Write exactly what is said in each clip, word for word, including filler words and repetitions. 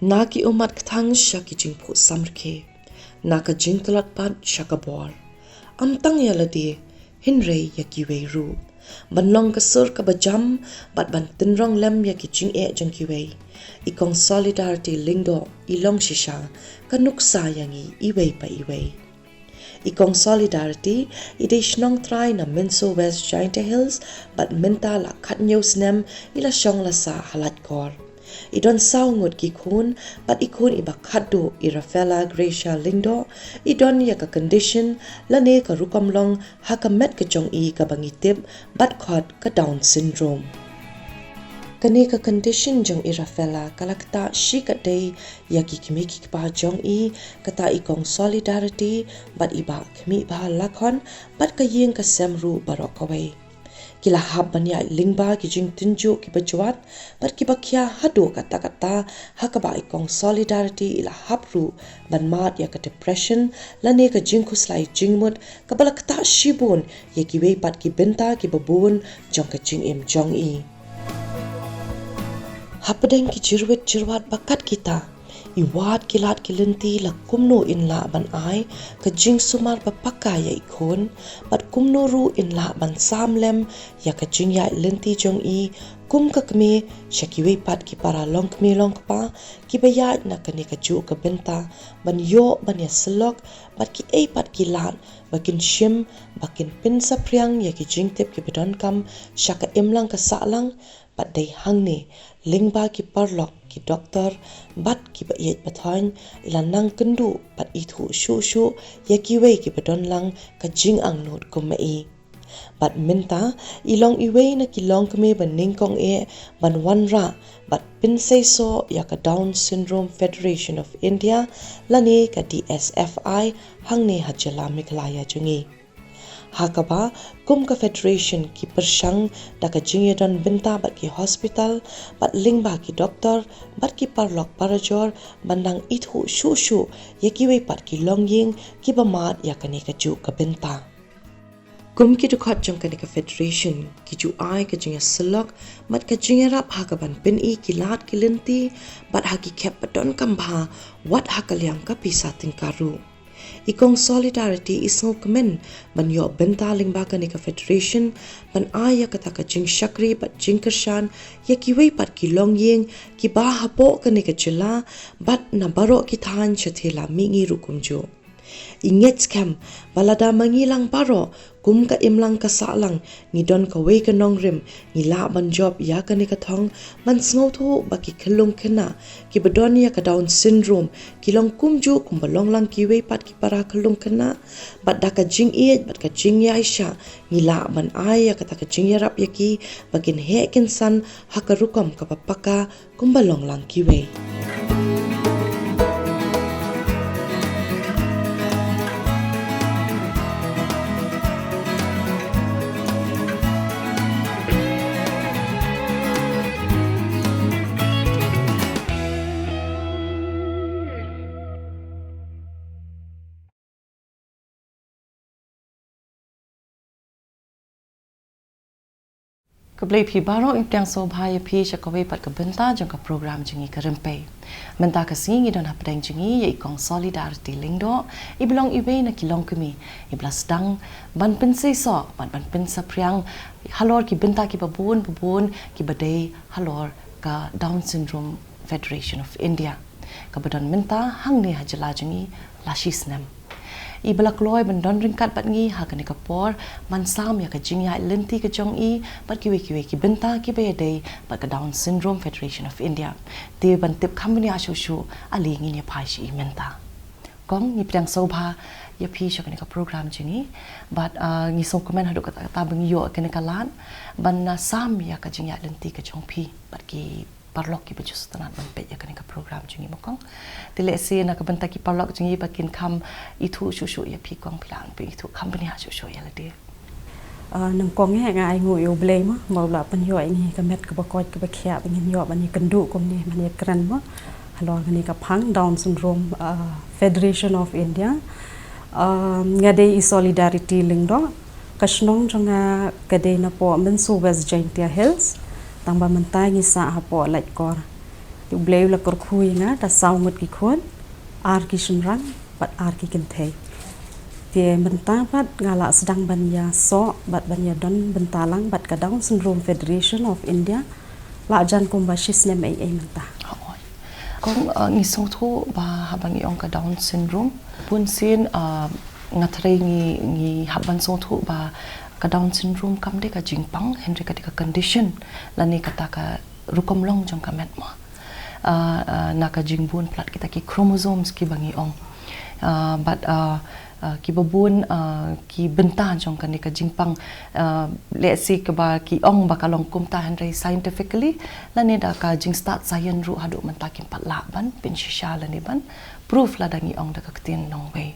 Na ki ummat kthang sha ki jingphuh samrkhie, na ka jingtlot pat sha ka bor. Ym tang ïa lade, hynrei ïa kiwei ruh. Ban long ka sur kaba jam, bad ban tynrong lem ïa ki jingeh jong kiwei. I Kong Solidarity Lyngdoh, i long shisha, ka nuksa ïa ngi iwei pa iwei. I Kong Solidarity, i dei shnong trai na Mynso West Jaintia Hills, bad mynta la khathynñiew snem, i la shong la sah ha Laitkor. I don saw ngut ki khun, bad i khun iba khatduh i Rafaela Gracia Lyngdoh, i don ïa ka condition, lane ka rukom long, ha ka met ka jong i kaba ngi tip, bad khot ka Down syndrome. Kane ka condition jong i Rafaela ka la ktah shikatdei ïa ki kmie ki kpa jong i, kata i Kong Solidarity, bad i Bah Khmih Bha Lakhon, bad ka ïing ka sem ruh baroh kawei. Ki la hap ban ïaid lyngba ki jingtynjuh kiba jwat, bad kiba khia haduh katta katta, ha kaba i Kong Solidarity i la hap ruh, ban mad ïa ka depression, lane ka jingkhuslai jingmut, kaba la ktah shibun, ïa kiwei pat ki bynta kiba bun, jong ka jingim jong i. Hapdeng ki jyrwit jyrwat ba kat kita, i wad ki lad ki lynti la kumno in lah ban ai, ka jingsumar ba paka ïa i khun, bad kumno ruh in lah ban sam lem, ïa ka jingïaid lynti jong i, kum ka kmie, sha kiwei pat ki para longkmie longkpa, kiba ïaid na kane kajuh ka bynta, ban ïoh ban ïasyllok, bad kiei pat ki lad, ba kin shim, ba kin pynsaphriang ïa ki jingtip kiba donkam, sha ka imlang ka sahlang, bad dei hangne, lyngba ki paralok, ki doktor, bad kiba ïeit ba thoiñ, i la nang kynduh, bad ithuh shuh shuh, ïa kiwei kiba don lang, ka jingangnud kum ma i. Bad mynta, i long iwei na ki longkmie ba nyngkong eh, ban wanrah, bad pynseisoh, ïa ka Down Syndrome Federation of India, lane ka D S F I, hangne ha jylla Meghalaya jong ngi. Ha kaba, kum ka Federation ki pyrshang, da ka jingïadon bynta bad ki hospital, bad lyngba ki doktor, bad ki paralok parajor, ban nang ithuh shuh shuh, ïa kiwei pat ki longïing, kiba mad ïa kane kajuh ka bynta. Kum ki dkhot jong kane ka Federation, ki ju ai ka jingïasyllok, bad ka jingïarap ha kaban pyni ki lad ki lynti, bad ha ki khep ba donkam bha, wat ha ka liang ka pisa tyngka ruh. I Kong Solidarity i sngewkmen, ban ïoh bynta lyngba kane ka Federation, ban ai ïa kata ka jingshakri bad jingkyrshan, ïa kiwei pat ki longïing, kiba hapoh kane ka jylla, bad na baroh ki thaiñ shatei la mihngi ruh kumjuh. I ngeit skhem, ba lada ma ngi lang baroh, kum ka imlang ka sahlang, ngi don kawei ka nongrim, ngi lah ban jop ïa kane ka thong, ban sngewthuh ba ki khyllung khynnah, kiba don ïa ka Down syndrome, ki long kumjuh kumba long lang kiwei pat ki para khyllung khynnah, bad da ka jingïeit, bad ka jingïaishah, ngi lah ban ai ïa kata ka jingïarap ïa ki, ba kin heh kin san, ha ka rukom kaba paka, kumba long lang kiwei. Khublei phi baroh, ngi pdiang sngewbha ïa phi sha kawei pat ka bynta jong ka program jong ngi Ka Rympei. Mynta ka sngi ngi don hapdeng jong ngi ïa i Kong Solidarity Lyngdoh, iba long iwei na ki longkmie, iba la sdang, ban pynseisoh, ban, ban pynsaphriang, halor ki bynta kiba bun, ba bun, kiba dei halor ka Down Syndrome Federation of India. Kaba don mynta, hangne ha jylla jong ngi, la shi snem. Iba la kloi ban don ryngkat bad ngi, ha kane ka por, ban sam ïa ka jingïaid lynti ka jong i, bad kiwei kiwei ki bynta kiba ïadei, bad ka Down Syndrome Federation of India. Te ban tip kham bniah shuh shuh, ale ngin ïa phai sha i mynta. Kong, ngi pdiang sngewbha, ïa phi sha kane ka program jong ngi, bad, ah, ngi sngewkmen haduh katta katta ba ngi ïoh kane ka lad, ban, ah, sam ïa ka jingïaid lynti ka jong phi, bad ki paralok kiba ju sngewtynnat ban peit ïa kane ka program jong ngi mo Kong. Te lehse na ka bynta ki paralok jong ngi ba kin kham ithuh shuh shuh ïa phi Kong, phi lah ban pyni ithuh kham bniah shuh shuh ïa lade. Ah, nyngkong eh nga ai nguh ïa U Blei mo, ba u la pynïoh ïa ngi ka met kaba koit kaba khiah ba ngin ïoh ban ïakynduh kumne ban ïakren mo. Halor kane ka phang Down Syndrome, ah, Federation of India. Ah, nga dei i Solidarity Lyngdoh. Ka shnong jong nga ka dei napoh Mynso West Jaintia Hills, tangba mynta ngi sah hapoh Laitkor. U Blei u la kyrkhu ïa nga da saw ngut ki khun, ar ki shynrang bad ar ki kynthei. Te mynta pat nga la sdang ban ïasoh bad ban ïadon bynta lang bad ka Down Syndrome Federation of India la jan kumba shisnem ei ei mynta. Kong, uh, ngi sngewthuh ba haba ngi ong ka Down syndrome, bun sien, uh, nga threi ngi, ngi hap ban sngewthuh ba ka Down syndrome kam dei ka jingpang, hynrei ka dei ka condition lane kata ka rukom long jong ka met mo. Uh, uh, na ka jingbun palat kita ki chromosomes kiba ngi ong. Uh, bad uh, uh, kiba bun uh, ki bynta jong kane ka jingpang, uh, lehse kaba ki ong ba ka long kumta, hynrei scientifically lane da ka jingstad science ruh haduh mynta kim pat lah ban pynshisha lane ban proof lada ngi ong da ka ktien nongwei.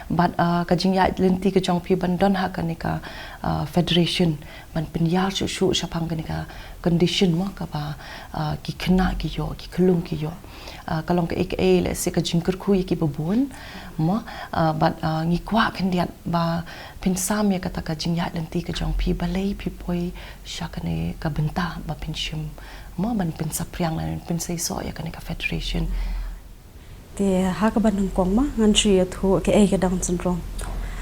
Bad uh, ka jingïaid lynti ka jong phi ban don ha kane ka uh, federation ban pynïar shuh shuh shaphang kane ka condition mo kaba uh, ki khynnah ki ïoh, ki khyllung ki ïoh. Uh, ka long kaei kaei, lehse ka jingkyrkhu ïa kiba bun mo, uh, bad uh, ngi kwah khyndiat ba phin sam ïa kata ka jingïaid lynti ka jong phi, balei phi poi sha kane ka bynta ba phin shim mo ban pynsaphriang lane pynseisoh ïa kane ka federation. Te ha kaba nyngkong mo ngan shu ïathuh kaei ka Down syndrome.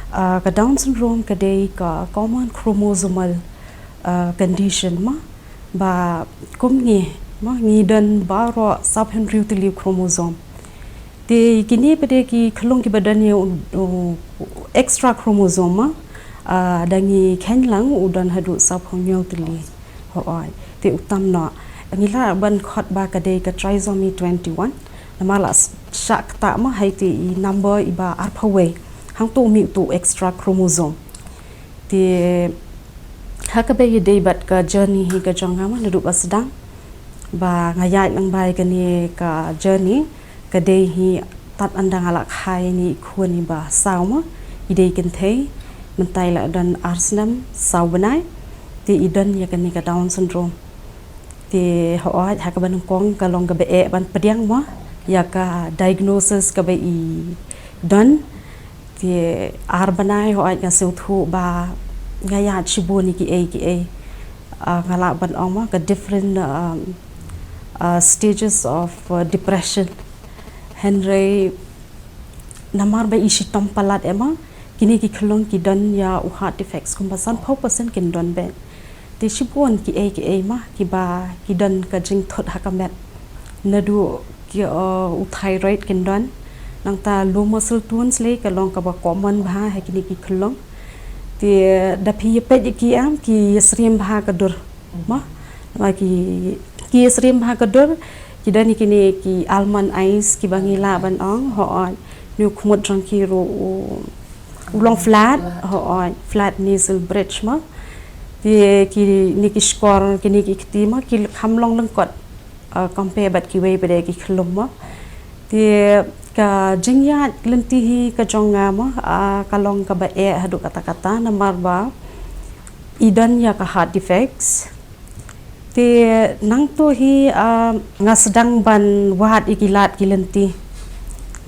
Uh, ka Down syndrome ka dei ka common chromosomal uh, condition mo, ba kum ngi mo, ngi don baroh sawphew hynriew tylli u chromosome. Te kine pat de ki khyllung kiba don ïa u, u extra chromosome mo, uh, da ngi kheiñ lang u don haduh sawphew hynñiew tylli. Hooid. Te u tam noh. Ngi lah ban khot ba ka dei ka trisomy twenty-one. Namar la s-, shah ktah mo, hei te i number iba arphew wei. Hangto u mih uto u extra chromosome. Te ha kaba ïadei bad ka journey hi ka jong nga mo, naduh ba sdang ba nga ïaid lang ba ïa kane ka journey, ka dei hi tad ynda nga la kha ïa ine i khun iba saw mo, i dei i kynthei, mynta i la don ar snem saw bnai. Te i don ïa kane ka Down syndrome. Te hooid, ha kaba nyngkong ka long kaba eh ban pdiang mo ïa ka diagnosis kaba i don. Te ar bnai hooid nga sngewthuh ba nga ïaid shibun ïa kiei kiei. Ah, nga lah ban ong mo ka different, um, ah, stages of, uh, depression. Hynrei namar ba i shitom palat eh mo, kine ki khyllung ki don ïa u heart defects kumba sanphew percent kin don beit. Te shibun kiei kiei mo kiba ki don ka jingthut ha ka met. Naduh ki, uh, u thyroid kin don. Nangta low muscle tone lei ka long kaba common bha ha kine ki khyllung. Te da phi ïa peit ïa ki, em, ki ïasyriem bha ka dur mo. Namar ki, ki ïasyriem bha ka dur, ki don ïa kine ki almond eyes kiba ngi lah ban ong, hooid. Une u khmut jong ki ruh u, u long flat, hooid, flat nasal bridge mo. Te kine ki shkor, kine ki kti mo, ki kham long lyngkot, uh, compare bad kiwei pat de ki khyllung mo. Te ka jingïaid lynti hi ka jong nga mo, ah, ka long kaba eh haduh katta katta namar ba i don ïa ka heart defects. Te nangto hi, ah, nga sdang ban wad ïa ki lad ki lynti.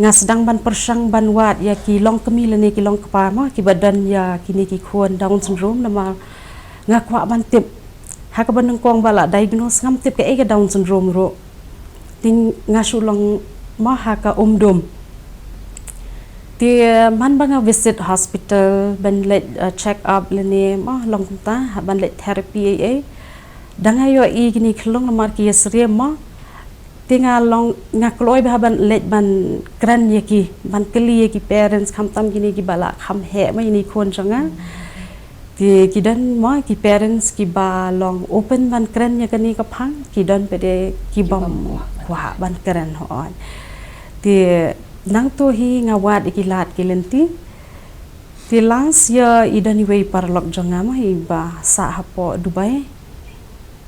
Nga sdang ban pyrshang ban wad ïa ki longkmie lane ki longkpa mo kiba don ïa kine ki khun Down syndrome namar nga kwah ban tip. Ha kaba nyngkong ba la diagnose ngam tip kaei ka Down syndrome ruh. Te nga shu long mo ha ka um dum. Te man ba nga visit hospital ban leit, uh, check up lane mo long kumta, ha ban leit therapy ei ei. Da nga ïohi kine ki khyllung namar ki ïasyriem mo. Te nga long, nga kloi bha ban leit ban kren ïa ki, ban kylli ïa ki parents, khamtam kine kiba la kham heh mo ïa ine i khun jong nga. Te ki don mo ki parents kiba long open ban kren ïa kane ka phang, ki don pat de ki bym kwah ban kren, hooid. Te nangto hi nga wad ïa ki lad ki lynti. Te last year i don iwei i paralok jong nga mo iba sah hapoh Dubai.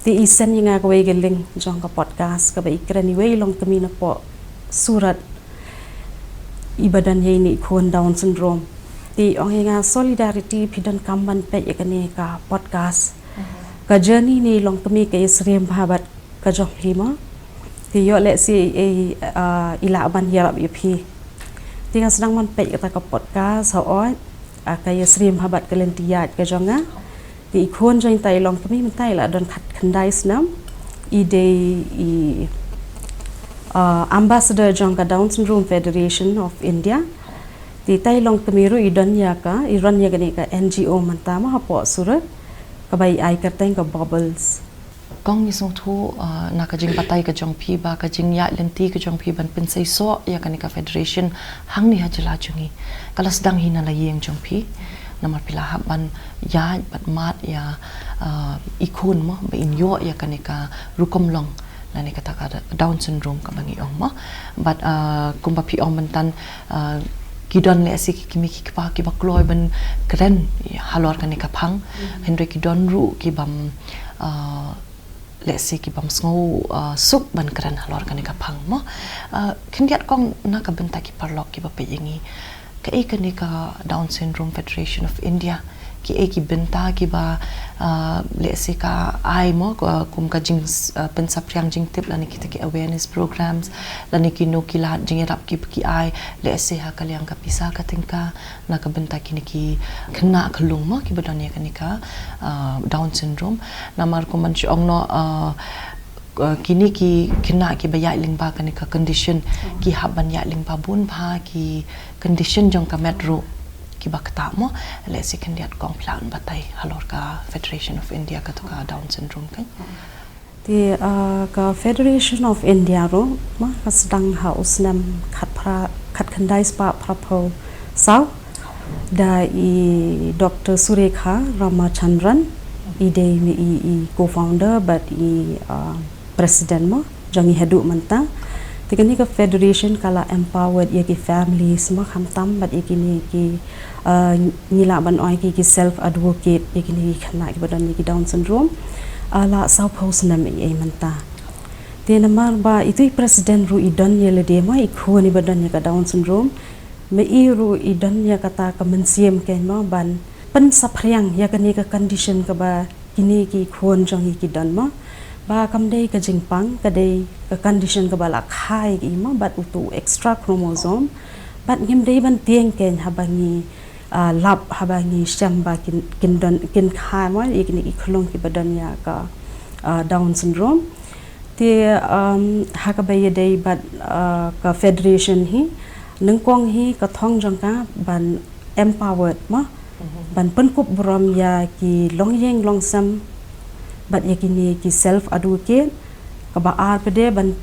Te i send ïa nga kawei ka link jong ka podcast kaba i kren iwei i longkmie napoh Surat iba don ïa ine i khun Down syndrome. Te i ong ïa nga, Solidarity, phi donkam ban peit ïa kane ka podcast. Ka journey ine i longkmie ka ïasyriem bha bad ka jong phi mo. Te ïoh lehse i, i, ah, i lah ban ïarap ïa phi. Te nga sdang ban peit kata ka podcast, hooid, ah, ka ïasyriem bha bad ka lynti ïaid ka jong nga. Te i khun jong nga, i longkmie mynta i la don khatkhyndai snem. I dei i, uh, ambassador jong ka Down Syndrome Federation of India. Te tai long kmie ruh i don ïa ka, i run ïa kane ka N G O mynta ma hapoh Surat, kaba i ai kyrteng ka Bubbles. Kong, ngi sngewthuh, uh, na ka jingbatai ka jong phi ba ka jingïaid lynti ka jong phi ban pynseisoh ïa kane ka federation hangne ha jylla jong ngi ka la sdang hi na la ïing jong phi. Namar phi la hap ban ïaid bad mad ïa, uh, i khun mo ba in ïoh ïa kane ka rukom long lane kata ka Down syndrome kaba ngi ong mo. Bad, uh, kumba phi ong mynta, uh, ki don lehse ki kmie ki kpa kiba kloi ban kren halor kane ka phang. Hynrei ki don ruh kibym, uh, lehse kibym sngew, uh, suk ban kren halor kane ka phang mo. Uh, khyndiat kong, na ka bynta ki paralok kiba peit ïa ngi, kaei kane ka Down Syndrome Federation of India, kiei ki bynta kiba, uh, lehse ka ai mo, ka, kum ka jing, uh, pynsaphriang jingtip lane kita ki awareness programs lane kino ki lad jingïarap kiba ki ai, lehse ha ka liang ka pisa ka tyngka, na ka bynta kine ki khynnah khyllung mo kiba don ïa kane ka, uh, Down syndrome. Namar kumban shu ong noh, uh, uh, kine ki khynnah kiba ïaid lyngba kane ka condition ki hap ban ïaid lyngba bun bha ki condition jong ka met ruh kiba ktah mo. Lehse khyndiat kong phi lah ban batai halor ka Federation of India kata ka Down syndrome kan. Te, uh, ka Federation of India ruh ma ka sdang ha u snem khatphra, khatkhyndai spah phraphew saw da i Doctor Surekha Ramachandran, i dei ma i, i co-founder bad i, uh, president mo jong i haduh mynta. Te kane ka federation ka la empowered ïa ki families mo khamtam bad ïa kine ki, uh, ngi lah ban ong ki, ki self advocate ïa kine ki khynnah kiba don ïa ki Down syndrome, uh, la sawphew snem ei ei mynta. Te namar ba itu i president ruh i don ïa lade mo i khun iba don ïa ka Down syndrome, ma i ruh i don ïa kata ka mynsiem kein mo ban pynsaphriang ïa kane ka condition kaba kine ki khun jong ngi ki don mo. Ba kam dei ka jingpang, ka dei ka condition kaba la kha ïa ki mo bad utu extra chromosome. Bad ngim dei ban tieng kein haba ngi, uh, lap, haba ngi shem ba kin, kin don, kin kha mo ïa kine ki khyllung kiba don ïa ka, uh, Down syndrome. Te, um, ha kaba ïadei bad, uh, ka federation hi, nyngkong hi ka thong jong ka ban empowered mo, ban pynkup burom ïa ki longïing longsem bad ïa kine ki self advocate. Kaba ar pat de ban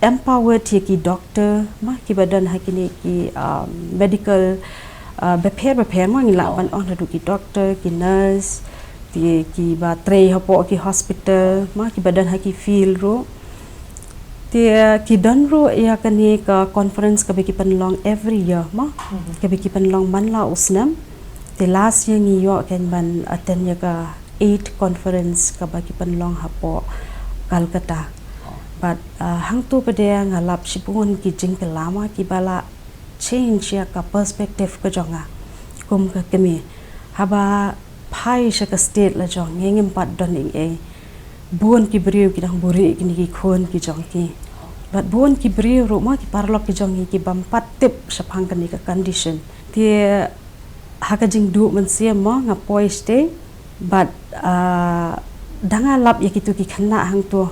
empowered ïa ki doctor mo kiba don ha kine ki, um, medical, uh, bapher bapher mo, ngi lah ban ong haduh ki doctor, ki nurse, te kiba trei hapoh ki hospital mo kiba don ha ki field ruh. Te ki don ruh ïa kane ka conference kaba ki pynlong every year mo. Kaba ki pynlong man la u snem. Te last year ngi ïoh kein ban attend ïa ka eighth conference kaba ki pynlong hapoh Calcutta. Bad, uh, hangto pat de nga lap shibun ki jingkylla mo kiba la change ïa ka perspective ka jong nga kum ka kmie. Haba phai sha ka state la jong ngi, ngim pat don ei ei. Bun ki briew ki dang buhrieh ïa kine ki khun ki jong ki. Bad bun ki briew ruh mo, ki paralok ki jong ngi kibym pat tip shaphang kane ka condition. Te ha ka jingduh mynsiem mo nga poi shatei bad, ah, da nga lap ïa kitu ki khynnah hangto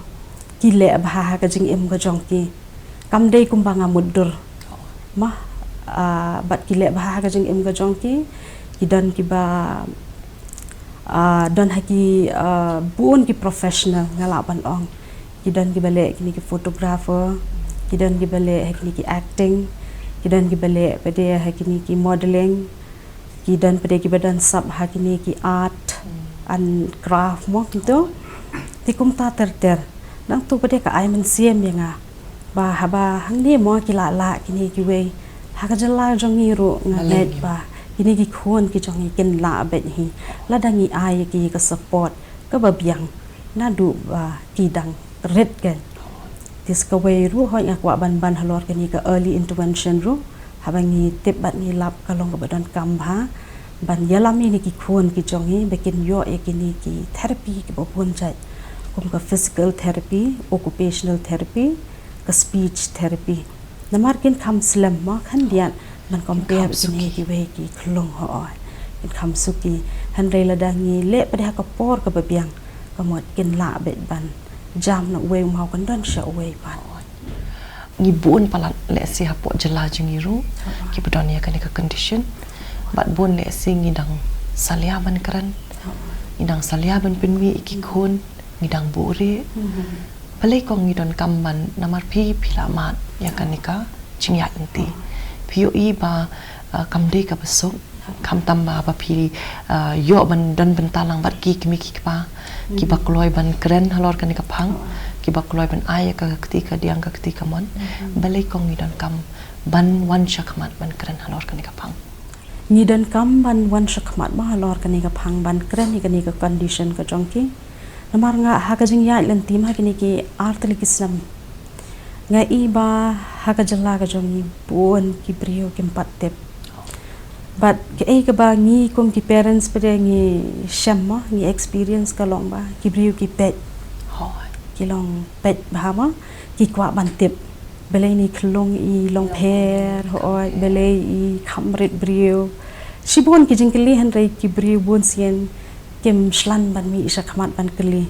ki leh bha ha ka jingim ka jong ki. Kam dei kumba nga mutdur mo, ah, bad ki leh bha ha ka jingim ka jong ki. Ki don kiba, ah, don ha ki, ah, bun ki professional nga lah ban ong. Ki don kiba leh kine ki photographer, ki don kiba leh ha kine ki acting, ki don kiba leh pat de ha kine ki modeling, ki don pat de kiba don sap ha kine ki art and craft mo kumto. Te kumta ter ter. Nangto pat de ka ai mynsiem ïa nga ba haba hangne mo ki lah lah kine kiwei, ha ka jylla jong ngi ruh nga ngeit ba kine ki khun ki jong ngi kin lah beit hi lada ngi ai ïa ki ka support kaba biang naduh ba ki dang rit kein. Te sa kawei ruh hooid nga kwah ban ban halor kane ka early intervention ruh, haba ngi tip bad ngi lap ka long kaba donkam bha ban ïalam ïa kine ki khun ki jong ngi ba kin ïoh ïa kine ki therapy kiba bun jait kum ka physical therapy, occupational therapy, ka speech therapy. Namar kin kham slem mo khyndiat ban compare bad kine kiwei ki khyllung, hooid. Kin kham suki. Hynrei lada ngi leh pat de ha ka por kaba biang, ka mut kin lah beit ban jam na uwei u maw, kan don sha uwei pat. Ngi bun palat lehse hapoh jylla jong ngi ruh kiba don ïa kane ka condition. Bad bun lehse ngi dang salia ban kren, ngi dang salia ban pynmih ïa ki khun, ngi dang buhrieh. Balei kong ngi donkam ban, namar phi phi la mad ïa kane ka jingïaid lynti. Phi ïohi ba, ah, kam dei kaba suk, khamtam ba, ba phi, ah, ïoh ban don bynta lang bad ki kmie ki kpa kiba kloi ban kren halor kane ka phang, kiba kloi ban ai ïa ka kti kadiang ka kti kamon. Balei kong ngi donkam ban wan shakhmat ban kren halor kane ka phang. Ngi donkam ban wan shakhmat mo halor kane ka phang ban kren ïa kane ka condition ka jong ki. Namar nga ha ka jingïaid lynti mo ha kine ki artylli ki snem, nga i ba ha ka jylla ka jong ngi bun ki briew kim pat tip. Bad kaei kaba ngi kum ki parents pat de ngi shem mo, ngi experience ka long ba ki briew ki peit. Ki long peit bha mo, ki kwah ban tip. Balei ini i khyllung i long pher, hooid, balei i kham rit briew. Shibun ki jingkylli, hynrei ki briew bun sien kim shlan ban mih shakhmat ban kylli.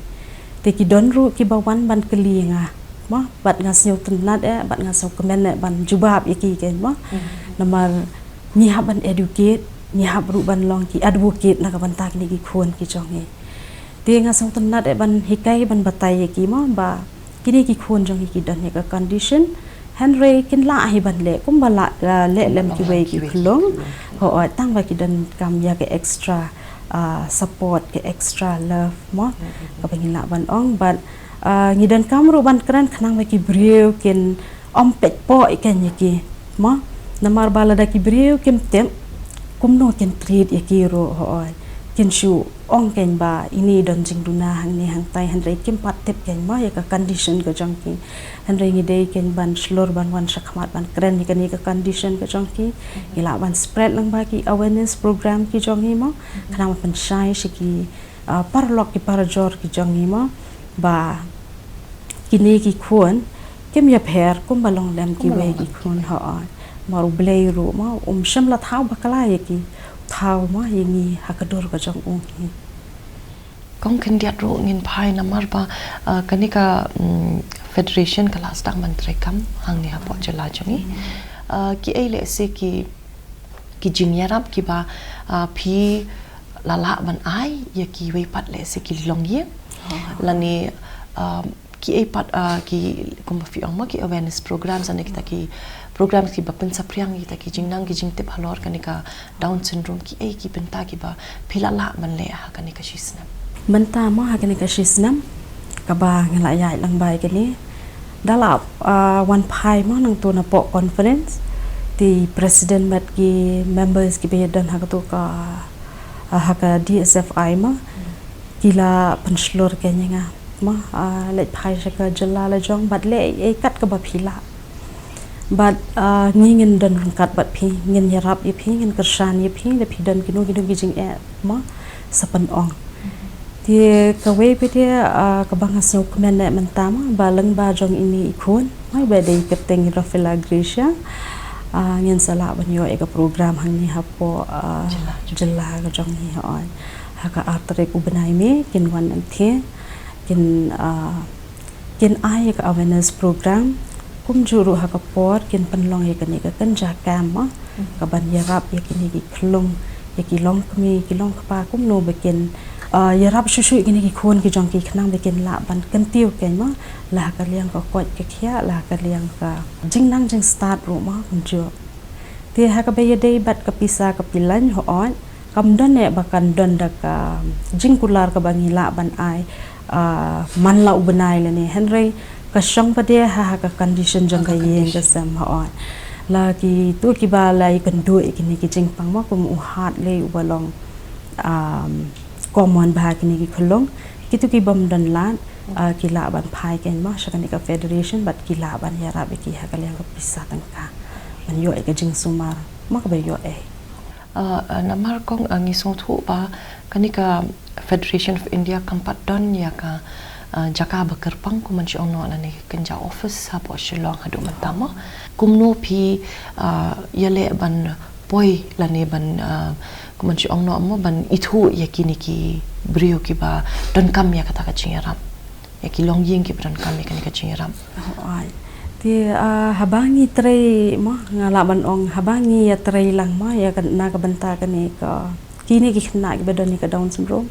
Te ki don ruh kiba wan ban kylli ïa nga mo, bad nga sngewtynnat eh, bad nga sngewkmen eh ban jubab ïa ki keiñ mo. Namar ngi hap ban educate, ngi hap ruh ban long ki advocate na ka bynta kine ki khun ki jong ngi. Te nga sngewtynnat eh ban hikai ban batai ïa ki mo ba kine ki khun jong ngi ki don ïa ka condition, hynrei kin lah hi ban leh kumba lah, ah, leh lem kiwei ki khyllung. Hooid, tang ba ki donkam ïa ka extra, ah, support, ka extra love mo, kaba ngi lah ban ong. Bad, ah, ngi donkam ruh ban kren khnang ba ki briew kin ym peit poh ïa keiñ ïa ki mo. Namar ba lada ki briew kim tip, kumno kin treat ïa ki ruh, hooid. Kin shu ong keiñ ba ini don jingduna hangne hangtai, hynrei kim pat tip keiñ mo ïa ka condition ka jong ki. Hynrei ngi dei keiñ ban shlur ban wan shakhmat ban kren ïa kane ka condition ka jong ki. Ngi lah ban spread lang ba ki awareness program ki jong ngi mo, khnang ban pynshai sha ki, ah, paralok ki parajor ki jong ngi mo, ba kine ki khun kim ïapher kumba long lem kiwei ki khun, hooid. Namar U Blei ruh mo um shym la thaw bakla ïa ki, thaw mo ïa ngi ha ka dur ka jong u hi. Kong khyndiat ruh ngin phai namar ba, ah, kane ka, mm, federation ka la sdang ban treikam hangne hapoh jylla jong ngi. Ah, kiei lehse ki, ki jingïarap kiba, ah, phi la lah ban ai ïa kiwei pat lehse ki longïing lane, ah, kiei pat, ah, ki kumba phi ong mo ki awareness programs lane kita ki programs kiba pynsaphriang kita ki jingnang ki jingtip halor kane ka Down syndrome, kiei ki bynta kiba phi la lah ban leh ha kane ka shisnem. Mynta mo ha kane ka shisnem kaba nga la ïaid lang ba ïa kane, da la, ah, wan phai mo nangto napoh conference, te president bad ki members kiba ïadon ha kato ka, ah, ha ka D S F I mo, ki la pynshlur keiñ ïa nga mo, ah, leit phai sha ka jylla la jong bad leh ei ei kat kaba phi lah. Bad, ah, ngi ngin don ryngkat bad phi, ngin ïarap ïa phi, ngin kyrshan ïa phi, lada phi don kino kino ki jingeh mo, sa pynong. Te kawei pat de, ah, kaba nga sngewkmen eh mynta mo, ba lyngba jong ine i khun mo, iba dei i kyrteng i Rafaela Gracia, ah, ngin sa lah ban ïoh ïa ka program hangne hapoh, ah, jylla ka jong ngi, hooid. Ha ka ar tarik u bnai May kin wan nangtei, kin, ah, kin ai ïa ka awareness program, kumjuh ruh ha ka por kin pynlong ïa kane ka kynja camp mo, kaban ïarap ïa kine ki khyllung, ïa ki longkmie, ki longkpa, kumno ba kin, ah, ïarap shuh shuh ïa kine ki khun ki jong ki khnang ba kin lah ban kyntiew keiñ mo, la ha ka liang ka koit ka khiah, la ha ka liang ka jingnang jingstad ruh mo, kumjuh. Te ha kaba ïadei bad ka pisa ka pyllein, hooid, kam don eh ba kan don da ka jingkular kaba ngi lah ban ai, ah, man la u bnai lane, hynrei ka shong pat de ha, ha ka condition jong ka ïing ka sem, hooid. La kito kiba la ïakynduh ïa kine ki jingpang mo, kum u Hartley uba long, um, common bha ha kine ki khyllung, kito ki bym don lad, ah, ki lah ban phai keiñ mo sha kane ka federation bad ki lah ban ïarap ïa ki ha ka liang ka pisa tyngka ban ïoh ïa ka jingsumar mo kaba ïoh ei. Ah, ah, namar kong, ah, ngi sngewthuh ba kane ka Federation of India kam pat don ïa ka, ah, jaka ba kyrpang, kumban shu ong noh, lane kynja office hapoh Shillong haduh mynta mo. Kumno phi, ah, ïaleh ban poi lane ban, ah, kumban shu ong noh mo, ban ithuh ïa kine ki briew kiba donkam ïa kata ka jingïarap, ïa ki longïing kiba donkam ïa kane ka jingïarap. Oh, ai. Te, ah, haba ngi trei mo, nga lah ban ong haba ngi ïa trei lang mo ïa ka, na ka bynta kane ka, kine ki khynnah kiba don ïa ka Down syndrome,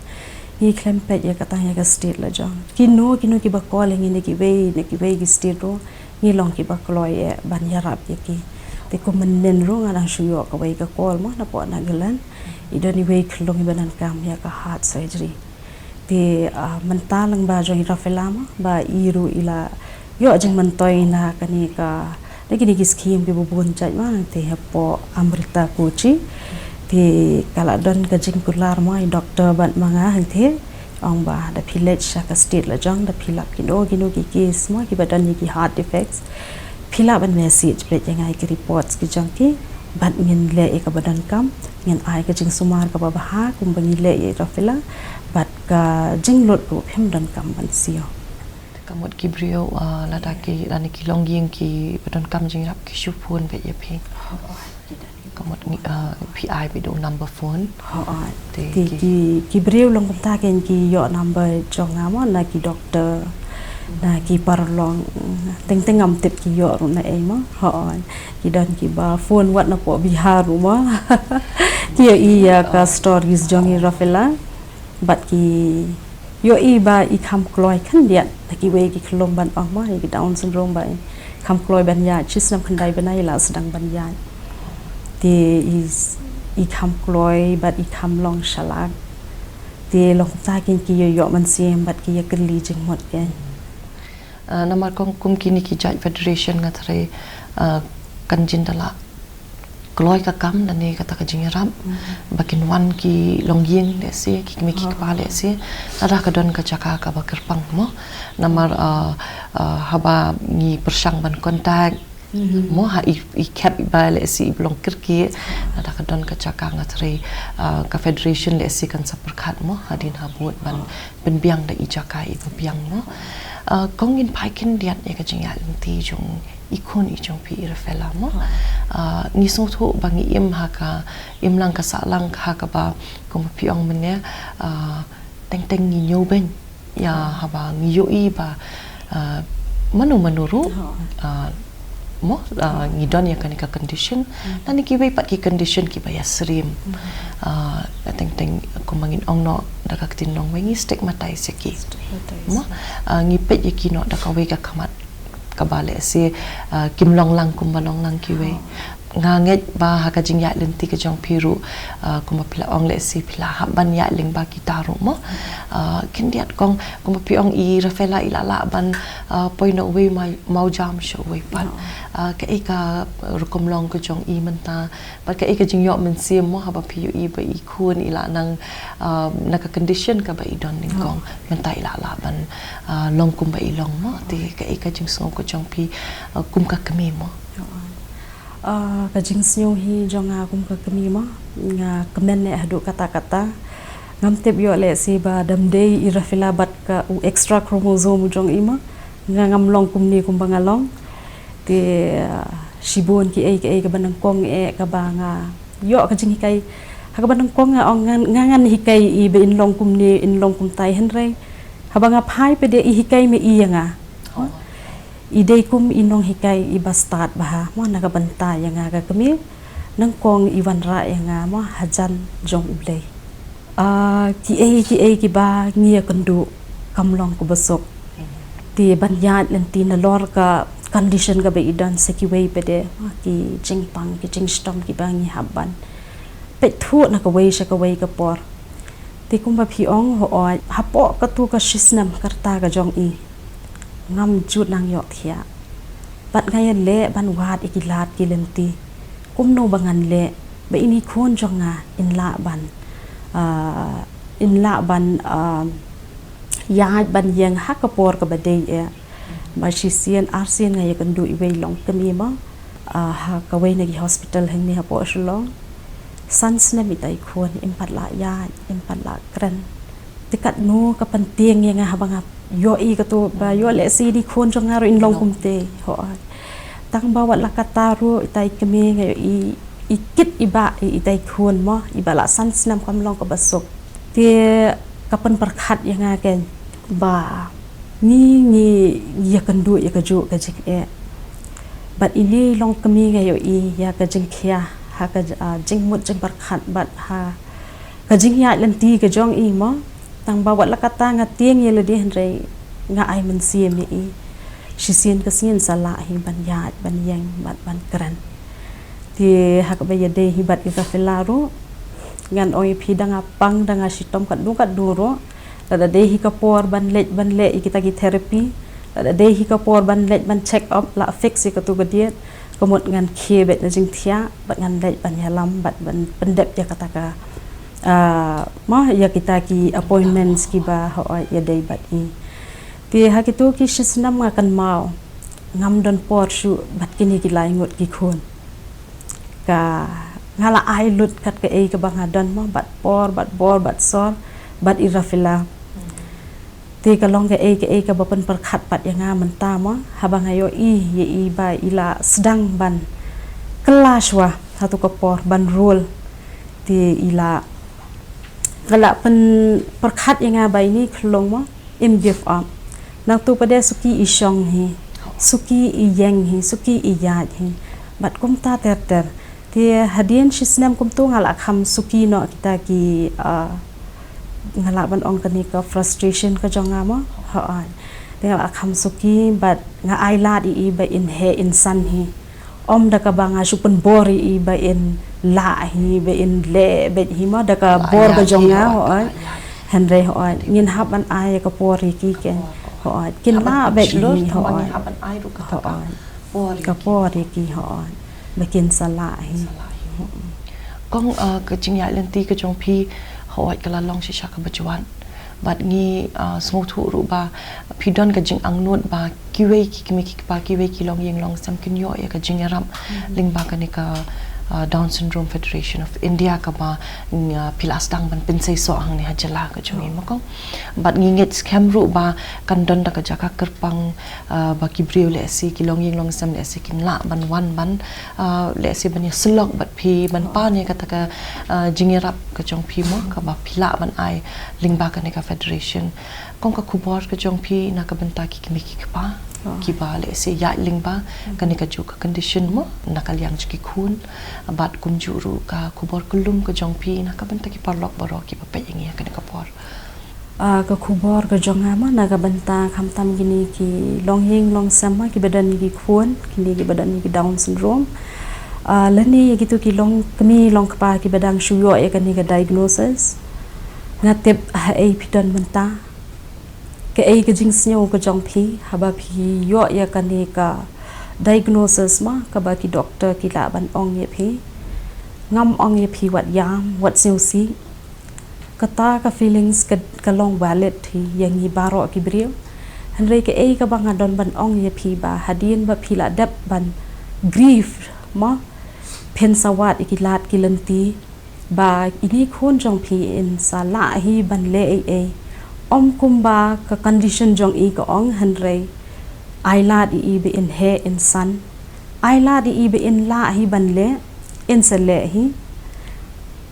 ngi khlem peit ïa ka tang ïa ka state la jong. Kino kino kiba call ïa ngi na kiwei na kiwei ki state ruh, ngi long kiba kloi eh ban ïarap ïa ki. Te kum mynnin ruh nga dang shu ïoh kawei ka call mo napoh Nagaland. I don iwei i khyllung iba donkam ïa ka heart surgery. Te, ah, mynta lyngba jong i Rafaela mo, ba i ruh i la ïoh jingmyntoi na kane ka, na kine ki scheme kiba bun jait mo, te hapoh Amrita Kochi. Te ka la don ka jingkular mo i doktor bad ma nga hangte, ong ba da phi leit sha ka state la jong, da phi lap kino kino ki case mo kiba don ïa ki heart defects, phi lah ban message beit ïa nga ïa ki reports ki jong ki, bad ngin leh ïa kaba donkam, ngin ai ka jingsumar kaba bha kumba ngi leh ïa i Rafaela, bad ka jinglut ruh phim donkam ban siew. Te ka mut ki briew, ah, lada ki, lane ki longïing kiba donkam jingïarap ki shu phone beit ïa phi. Ka mut ngi, ah, phi ai beit u number phone. Hooid. Te ki, ki, ki briew long kumta kein ki ïoh number jong nga mo, na ki doktor, na ki paralok, teng teng ngam tip ki ïoh ruh na ei mo. Hooid. Ki don kiba phone wat napoh Bihar ruh mo. Ki ïohi ïa ka stories jong i Rafaela. Bad ki ïohi ba i kham kloi khyndiat na kiwei ki khyllung ban ong mo, ïa ki Down syndrome ba i kham kloi ban ïaid, shi snem khyndai bnai i la sdang ban ïaid. Te i, i kham kloi bad i kham long shalak. Te long kumta kein ki ïoh, ïoh mynsiem bad ki ïa kylli jingmut kein. Ah, namar kong kum kine ki jait federation nga tharai, ah, kan jin da la kloi ka kam lane kata ka jingïarap, ba kin wan ki longïing lehse, ki kmie ki kpa lehse, lada ka don ka jaka kaba kyrpang mo. Namar, ah, ah, haba ngi pyrshang ban contact mo, ha i, i khep iba lehse iba long kyrkieh, lada ka don ka jaka nga tharai, ah, ka federation lehse kan sa pyrkhat mo, hadien habud ban pynbiang da i jaka iba biang mo. Ah, kong ngin phai khyndiat ïa ka jingïaid lynti jong i khun i jong phi i Rafaela mo. Ah, ngi sngewthuh ba ngi im ha ka imlang ka sahlang ha kaba kumba phi ong mynne, ah, teng teng ngi ñiewbeiñ ïa haba ngi ïohi ba, ah, mano mano ruh, ah, mo, ah, ngi don ïa kane ka condition, lane kiwei pat ki condition kiba ïasyriem. Ah, teng teng kumba ngin ong noh da ka ktien nongwei ngi stigmatize ïa ki. Mo, ah, ngi peit ïa ki noh da kawei ka khmat kaba lehse, ah, kim long lang kumba long lang kiwei. Nga ngeit ba ha ka jingïaid lynti ka jong phi ruh, ah, kumba phi la ong lehse phi la hap ban ïaid lyngba kita ruh mo. Ah, khyndiat kong kumba phi ong i Rafaela i la lah ban, ah, poi na uwei ma-, mawjam sha uwei pat. Ah, kaei ka rukom long ka jong i mynta, bad kaei ka jingïoh mynsiem mo haba phi ïohi ba i khun i la nang, ah, na ka condition kaba i don nyngkong mynta i la lah ban, ah, long kumba i long mo. Te kaei ka jingsngew ka jong phi, ah, kum ka kmie mo. Ah, ka jingsngew hi jong nga kum ka kmie mo, nga kmen eh haduh katta katta. Ngam tip ïoh lehse ba dam dei i Rafaela bad ka u extra chromosome u jong i mo, nga ngam long kumne kumba nga long. Te, ah, shibun kiei kiei kaba nyngkong eh kaba nga ïoh ka jinghikai. Ha kaba nyngkong nga ong nga, nga ngan hikai i ba in long kumne in long kumtai, hynrei haba nga phai pat de i hikai ma i ïa nga. I dei kum i nonghikai iba stad bha mo na ka bynta ïa nga ka kmie, nyngkong i wanrah ïa nga mo hajan jong U Blei. Ah, kiei kiei kiba ngi ïakynduh kam long kaba suk. Te ban ïaid lynti nalor ka condition kaba i don sa kiwei pat de, ah, ki jingpang ki jingshitom kiba ngi hap ban peit thuh na kawei sha kawei ka por. Te kumba phi ong hooid, hapoh katu ka shisnem ka rta ka jong i, ngam ju nang ïohthiah. Bad nga ïaleh ban wad ïa ki lad ki lynti kumno ba ngan leh ba ine i khun jong nga in lah ban, ah, in lah ban, ah, ïaid ban ïeng ha ka por kaba dei eh. Ba shisien arsien nga ïakynduh iwei i longkmie mo, ah, ha kawei na ki hospital hangne hapoh Shillong. San snem ita i khun, im pat lah ïaid, im pat lah kren. Te katno ka pyntieng ïa nga haba nga ïohi katu ba ïoh lehse ine i khun jong nga ruh in long kumtei. Hooid. Tang ba wat la katta ruh ita i kmie nga ïohi i kit i bah ïa ita i khun mo, iba lah san snem kam long kaba suk. Te ka pynpyrkhat ïa nga kein ba ngi, ngi ïakynduh ïa kajuh ka jingeh. Bad ine i longkmie nga ïohi ïa ka jingkhia ha ka, ah, jingmut jingpyrkhat bad ha ka jingïaid lynti ka jong i mo. Tang ba wat la katta nga tieng ïa lade hynrei nga ai mynsiem ïa i. Shisien ka sngi sa lah hi ban ïaid, ban ïeng bad ban kren. Te ha kaba ïadei hi bad i Rafaela ruh, ngan ong ïa phi da nga pang, da nga shitom katno katno ruh. Lada dei hi ka por ban leit ban leh ïa kita ki therapy, lada dei hi ka por ban leit ban check up, la fix ïa katu ka date, ka mut ngan khie beit na jingthiah bad ngan leit ban ïalam bad ban pyndep ïa kata ka, ah, mo, ïa kita ki appointments kiba hooid ïadei bad i. Te ha kitu ki shisnem nga kynmaw ngam don por shuh bad kine ki lai ngut ki khun. Ka, nga la ai lut kat kaei kaba nga don mo, bad por, bad bor, bad sor, bad i Rafaela. Te ka long kaei kaei kaba pynpyrkhat pat ïa nga mynta mo, haba nga ïohi ïa i ba i la sdang ban kylla shuwa ha tu ka por ban rule. Te i la, ka la pynpyrkhat ïa nga ba ine i khyllung mo, im give up. Nangtu pat de suki i shong hi, suki i ïeng hi, suki i ïaid hi. Bad kumta ter ter. Te hadien shisnem kumtu nga la kham suki noh kita ki, ah, nga lah ban ong kane ka frustration ka jong nga mo. Hooid. Te nga la kham suki bad nga ai lad ïa i ba in heh in san hi. Ym da kaba nga shu pynbor ïa i ba in lah hi, ba in leh beit hi mo, da ka bor ka jong nga, hooid. Hynrei hooid, ngin hap ban ai ïa ka por ïa ki keiñ. Hooid. Kin lah beit hi, hooid. Hooid. Ka por ïa ki, hooid. Ba kin sa lah hi. Kong, ah, ka jingïaid lynti ka jong phi, hooid, ka la long shisha kaba jwat. Bad ngi, ah, sngewthuh ruh ba phi don ka jingangnud ba kiwei ki kmie ki kpa, kiwei ki longïing longsem kin ïoh ïa ka jingïarap lyngba kane ka, ah, Down Syndrome Federation of India kaba, mm, ah, phi la sdang ban pynseisoh hangne ha jylla ka jong ngi mo kong. Bad ngi ngeit skhem ruh ba kan don da ka jaka kyrpang, ah, ba ki briew lehse ki longïing longsem lehse kin lah ban wan ban, ah, lehse ban ïasyllok bad phi ban pan ïa kata ka, ah, jingïarap ka jong phi mo, kaba phi lah ban ai lyngba kane ka federation. Kong, ka khubor ka jong phi na ka bynta ki kmie ki kpa kiba lehse ïaid lyngba kane ka juh ka condition mo, na ka liang jong ki khun, bad kumjuh ruh ka khubor kyllum ka jong phi na ka bynta ki paralok baroh kiba peit ïa ngi ha kane ka por. Ah, ka khubor ka jong nga mo na ka bynta khamtam kine ki longïing longsem mo kiba don ïa ki khun, kine kiba don ïa ki Down syndrome. Ah, lane ïa kitu ki longkmie longkpa kiba dang shu ïoh ïa kane ka diagnosis. Nga tip haei phi don mynta. Kaei ka jingsngew ka jong phi haba phi ïoh ïa kane ka diagnosis mo, kaba ki doktor ki lah ban ong ïa phi. Ngam ong ïa phi wat ïam, wat sngewsih. Kata ka feelings ka, ka long valid hi ïa ngi baroh ki briew. Hynrei kaei kaba nga don ban ong ïa phi ba hadien ba phi la dep ban grieve mo, phin sa wad ïa ki lad ki lynti ba ine i khun jong phi in sa lah hi ban leh ei ei. Ym kumba ka condition jong i ka ong, hynrei ai lad ïa i ba in heh in san. Ai lad ïa i ba in lah hi ban leh, in sa leh hi.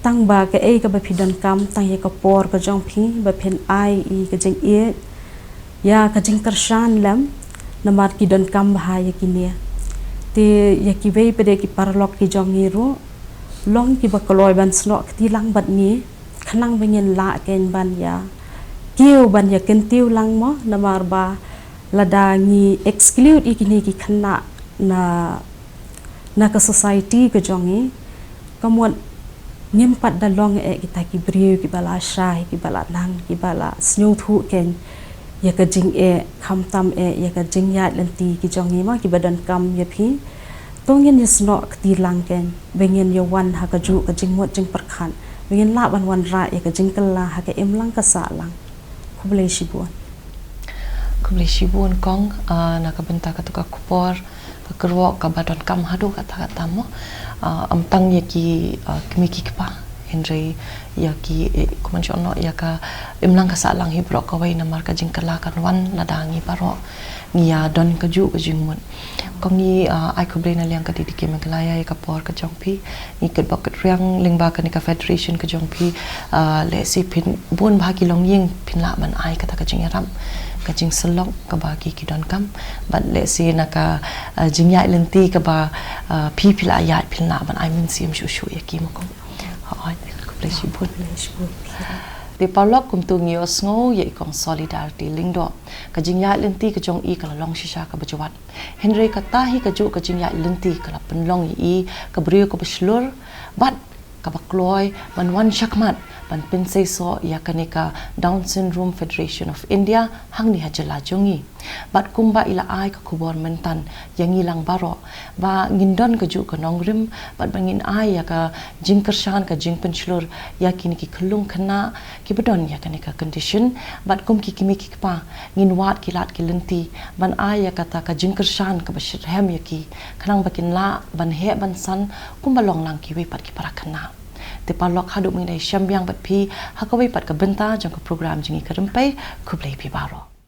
Tang ba kaei kaba phi donkam tang ïa ka por ka jong phi ba phin ai ïa ka jingïeit ïa ka jingkyrshan lem, namar ki donkam bha ïa kine. Te ïa kiwei pat de ki paralok ki jong ngi ruh, long kiba kloi ban snoh kti lang bad ngi, khnang ba ngin lah keiñ ban ïa kiew, ban ïa kyntiew lang mo, namar ba lada ngi exclude ïa kine ki khynnah na, na ka society ka jong ngi, ka mut ngim pat da long eh kita ki briew kiba la shai, kiba la nang, kiba la sngewthuh keiñ ïa ka jingeh, khamtam eh ïa ka jingïaid lynti ki jong ngi mo, kiba donkam ïa phi. To ngin ïa snoh kti lang keiñ ba ngin ïa wan ha ka juh ka jingmut jingpyrkhat, ba ngin lah ban wanrah ïa ka jingkylla ha ka imlang ka sahlang. Khublei shibun. Khublei shibun kong, ah, na ka bynta katu ka khubor ka kyrwoh kaba donkam haduh katta katta mo. Ah, ym tang ïa ki, ah, kmie ki kpa, Hynrei ïa ki, eh, kumno shu ong, ïa ka imlang ka sahlang hi baroh kawei namar ka jingkylla kan wan lada ngi baroh ngi ïa don kajuh ka jingmut. Ko ngi, ah, ai khublei na liang ka D D K Meghalaya ïa ka por ka jong phi. Ngi kyrpad kyrpad lyngba kane ka federation ka jong phi, ah, lehse phin bun bha ki longïing phin lah ban ai kata ka jingïarap, ka jingsyllok kaba ki ki donkam. Bad lehse na ka, ah, jingïaid lynti kaba, ah, phi phi la ïaid phin lah ban ai mynsiem shuh shuh ïa ki, ma ko. Hooid, khublei shibun. Te paralok, kumto ngi ïohsngew ïa i Kong Solidarity Lyngdoh. Ka jingïaid lynti ka jong i ka la long shisha kaba jwat. Hynrei kata hi kajuh ka jingïaid lynti ka la pynlong ïa i ka briew kaba shlur bad kaba kloi ban wan shakhmat ban pynseisoh ïa kane ka Down Syndrome Federation of India hangne ha jylla jong ngi. Bad kumba i la ai ka khubor mynta ïa ngi lang baroh, ba ngin don kajuh ka nongrim bad ba ngin ai ïa ka jingkyrshan, ka jingpynshlur ïa kine ki khyllung khynnah kiba don ïa kane ka condition. Bad kum ki kmie ki kpa, ngin wad ki lad ki lynti ban ai ïa kata ka jingkyrshan kaba shitrhem ïa ki, khnang ba kin lah ban heh ban san kumba long lang kiwei pat ki para khynnah. Te paralok, haduh mynta ngi shem biang bad phi ha kawei pat ka bynta jong ka program Jingïakynduh. Khublei phi baroh.